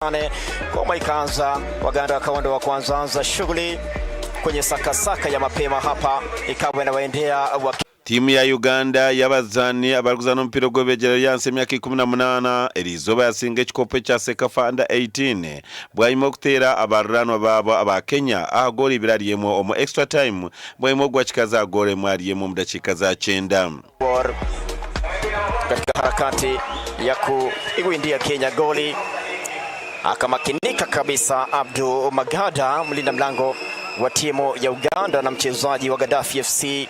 Nane ngoma ikaanza, Waganda wakawa ndo wa kwanza anza shughuli kwenye sakasaka ya mapema hapa, ikawa inawaendea wa Tiimu ya Uganda y'abazaani abarikuzaana omupiira ogw'ebegyere y'ahansi y'emyaka 18 eriizooba yasinga ekikopo ekya CECAFA Under 18 bwanyima y'okuteera abaruraanwa baabo aba Kenya aha goolo ibiri ahari emwe omu extra time bwanyima ogwa kikazi aha goolo emwe ahari emwe omu dakiika za kyenda. Gor katika harakati ya kuiwindia Kenya goli akamakinika kabisa Abdu Magada, mlinda mlango wa timu ya Uganda na mchezaji wa Gaddafi FC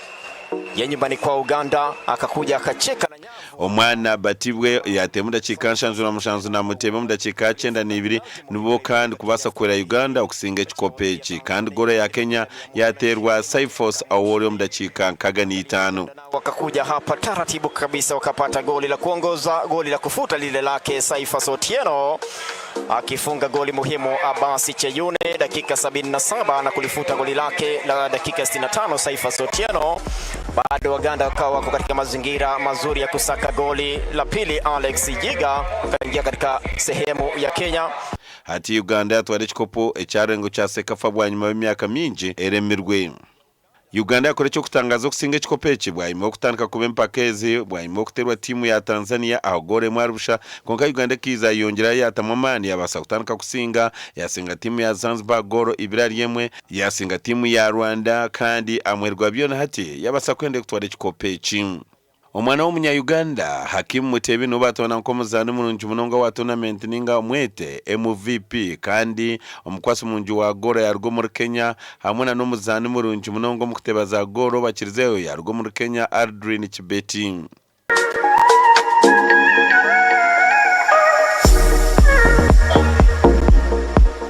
ya nyumbani kwa Uganda, akakuja akacheka na nyavu. Omwana Batibwe yaateeba omu dakiika 77 na Mutebi omu dakiika 92 nibo kandi kubaasa kuhwera Uganda okusinga ekikopo eki. Kandi goolo ya Kenya yaateerwa Cyphos Awori omu dakiika 65. Wakakuja hapa taratibu kabisa wakapata goli la kuongoza, goli la kufuta lile lake Saifas Otieno akifunga goli muhimu Abasi Cheyune dakika 77 na kulifuta goli lake la dakika 65 Saifas Otieno. Bado Waganda wakawa wako katika mazingira mazuri ya kusaka goli la pili. Alex Yiga akaingia katika sehemu ya Kenya. Hati Uganda yatwara ekikopo ekyarengo kya CECAFA bwanyima y'emyaka mingi eremirwe. Uganda yakora eky'okutangaaza okusinga ekikopo eki bwanyima y'okutandika kuba empaka ezi bwanyima y'okuteerwa tiimu ya Tanzania aha goolo emwe ahari busha kwonka Uganda ekaiza yayongyerayo yaatamu amaani yabaasa kutandika kusinga yasinga tiimu ya Zanzibar goolo ibiri ahari emwe yasinga tiimu ya Rwanda kandi aha muheru gwa byona hati yabaasa kuhendera kutwara ekikopo eki. Omwana w'omunya-Uganda, Hakim Mutebi niwe baatoorana nk'omuzaani murungi munonga owa toonamenti ninga omwete MVP kandi omukwatsi murungi wa goolo yaaruga omuri Kenya hamwe na n'omuzaani murungi munonga omu kuteeba za goolo obakirizeyo yaaruga omuri Kenya Aldrin Kibeti.